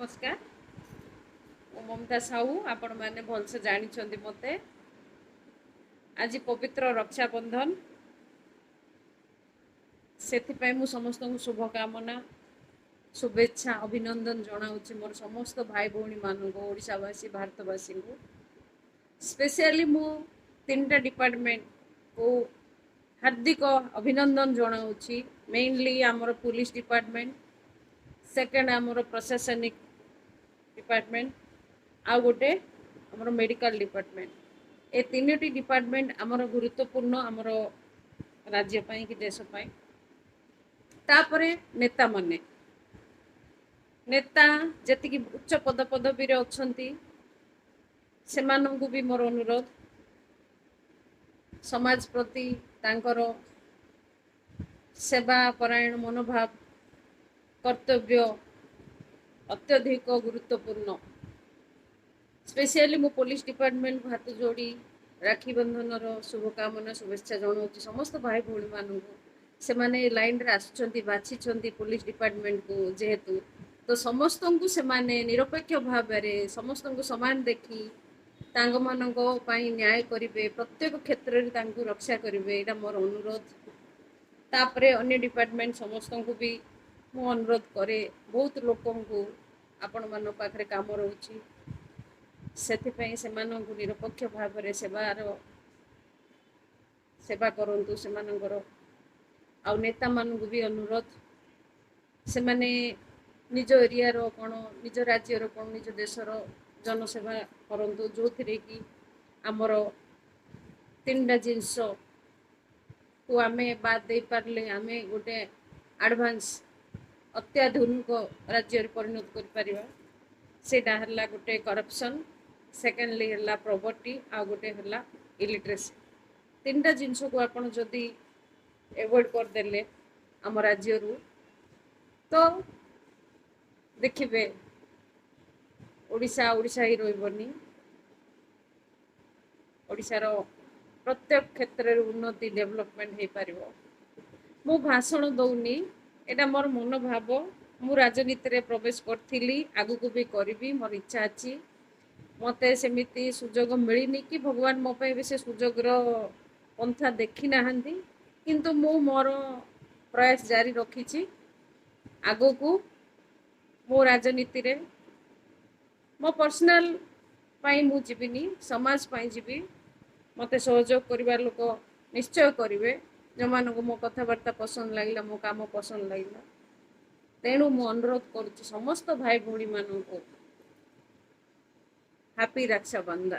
ନମସ୍କାର। ମୁଁ ମମତା ସାହୁ, ଆପଣମାନେ ଭଲସେ ଜାଣିଛନ୍ତି ମୋତେ। ଆଜି ପବିତ୍ର ରକ୍ଷାବନ୍ଧନ, ସେଥିପାଇଁ ମୁଁ ସମସ୍ତଙ୍କୁ ଶୁଭକାମନା, ଶୁଭେଚ୍ଛା, ଅଭିନନ୍ଦନ ଜଣାଉଛି ମୋର ସମସ୍ତ ଭାଇ ଭଉଣୀମାନଙ୍କୁ, ଓଡ଼ିଶାବାସୀ, ଭାରତବାସୀଙ୍କୁ। ସ୍ପେଶିଆଲି ମୁଁ ତିନିଟା ଡିପାର୍ଟମେଣ୍ଟକୁ ହାର୍ଦ୍ଦିକ ଅଭିନନ୍ଦନ ଜଣାଉଛି। ମେନଲି ଆମର ପୋଲିସ ଡିପାର୍ଟମେଣ୍ଟ, ସେକେଣ୍ଡ ଆମର ପ୍ରଶାସନିକ ଡିପାର୍ଟମେଣ୍ଟ, ଆଉ ଗୋଟେ ଆମର ମେଡ଼ିକାଲ ଡିପାର୍ଟମେଣ୍ଟ। ଏ ତିନୋଟି ଡିପାର୍ଟମେଣ୍ଟ ଆମର ଗୁରୁତ୍ୱପୂର୍ଣ୍ଣ ଆମର ରାଜ୍ୟ ପାଇଁ କି ଦେଶ ପାଇଁ। ତାପରେ ନେତାମାନେ, ନେତା ଯେତିକି ଉଚ୍ଚ ପଦପଦବୀରେ ଅଛନ୍ତି ସେମାନଙ୍କୁ ବି ମୋର ଅନୁରୋଧ, ସମାଜ ପ୍ରତି ତାଙ୍କର ସେବା ପରାୟଣ ମନୋଭାବ, କର୍ତ୍ତବ୍ୟ ଅତ୍ୟଧିକ ଗୁରୁତ୍ୱପୂର୍ଣ୍ଣ। ସ୍ପେଶିଆଲି ମୁଁ ପୋଲିସ ଡିପାର୍ଟମେଣ୍ଟକୁ ହାତ ଯୋଡ଼ି ରାକ୍ଷୀ ବନ୍ଧନର ଶୁଭକାମନା, ଶୁଭେଚ୍ଛା ଜଣାଉଛି ସମସ୍ତ ଭାଇ ଭଉଣୀମାନଙ୍କୁ। ସେମାନେ ଲାଇନରେ ଆସୁଛନ୍ତି, ବାଛିଛନ୍ତି ପୋଲିସ ଡିପାର୍ଟମେଣ୍ଟକୁ ଯେହେତୁ, ତ ସମସ୍ତଙ୍କୁ ସେମାନେ ନିରପେକ୍ଷ ଭାବରେ ସମସ୍ତଙ୍କୁ ସମାନ ଦେଖି ତାଙ୍କମାନଙ୍କ ପାଇଁ ନ୍ୟାୟ କରିବେ, ପ୍ରତ୍ୟେକ କ୍ଷେତ୍ରରେ ତାଙ୍କୁ ରକ୍ଷା କରିବେ, ଏଇଟା ମୋର ଅନୁରୋଧ। ତାପରେ ଅନ୍ୟ ଡିପାର୍ଟମେଣ୍ଟ ସମସ୍ତଙ୍କୁ ବି ମୁଁ ଅନୁରୋଧ କରେ, ବହୁତ ଲୋକଙ୍କୁ ଆପଣମାନଙ୍କ ପାଖରେ କାମ ରହୁଛି, ସେଥିପାଇଁ ସେମାନଙ୍କୁ ନିରପେକ୍ଷ ଭାବରେ ସେବା କରନ୍ତୁ ସେମାନଙ୍କର। ଆଉ ନେତାମାନଙ୍କୁ ବି ଅନୁରୋଧ, ସେମାନେ ନିଜ ଏରିଆର କ'ଣ, ନିଜ ରାଜ୍ୟର କ'ଣ, ନିଜ ଦେଶର ଜନସେବା କରନ୍ତୁ, ଯେଉଁଥିରେ କି ଆମର ତିନିଟା ଜିନିଷକୁ ଆମେ ବାଦ ଦେଇପାରିଲେ ଆମେ ଗୋଟେ ଆଡ଼ଭାନ୍ସ ଅତ୍ୟାଧୁନିକ ରାଜ୍ୟରେ ପରିଣତ କରିପାରିବା। ସେଇଟା ହେଲା ଗୋଟେ କରପ୍ସନ୍, ସେକେଣ୍ଡଲି ହେଲା ପ୍ରପର୍ଟି, ଆଉ ଗୋଟେ ହେଲା ଇଲିଟ୍ରେସି। ତିନିଟା ଜିନିଷକୁ ଆପଣ ଯଦି ଏଭଏଡ଼ କରିଦେଲେ ଆମ ରାଜ୍ୟରୁ, ତ ଦେଖିବେ ଓଡ଼ିଶା ଓଡ଼ିଶା ହିଁ ରହିବନି, ଓଡ଼ିଶାର ପ୍ରତ୍ୟେକ କ୍ଷେତ୍ରରେ ଉନ୍ନତି, ଡେଭଲପମେଣ୍ଟ ହେଇପାରିବ। ମୁଁ ଭାଷଣ ଦଉନି, ଏଇଟା ମୋର ମନୋଭାବ। ମୁଁ ରାଜନୀତିରେ ପ୍ରବେଶ କରିଥିଲି, ଆଗକୁ ବି କରିବି, ମୋର ଇଚ୍ଛା ଅଛି। ମୋତେ ସେମିତି ସୁଯୋଗ ମିଳିନି କି ଭଗବାନ ମୋ ପାଇଁ ବି ସେ ସୁଯୋଗର ପନ୍ଥା ଦେଖି ନାହାନ୍ତି, କିନ୍ତୁ ମୁଁ ମୋର ପ୍ରୟାସ ଜାରି ରଖିଛି। ଆଗକୁ ମୁଁ ରାଜନୀତିରେ ମୋ ପର୍ସନାଲ ପାଇଁ ମୁଁ ଯିବିନି, ସମାଜ ପାଇଁ ଯିବି। ମୋତେ ସହଯୋଗ କରିବା ଲୋକ ନିଶ୍ଚୟ କରିବେ, ଯେଉଁମାନଙ୍କୁ ମୋ କଥାବାର୍ତ୍ତା ପସନ୍ଦ ଲାଗିଲା, ମୋ କାମ ପସନ୍ଦ ଲାଗିଲା। ତେଣୁ ମୁଁ ଅନୁରୋଧ କରୁଛି ସମସ୍ତ ଭାଇ ଭଉଣୀମାନଙ୍କୁ, ହାପି ରକ୍ଷାବନ୍ଧନ।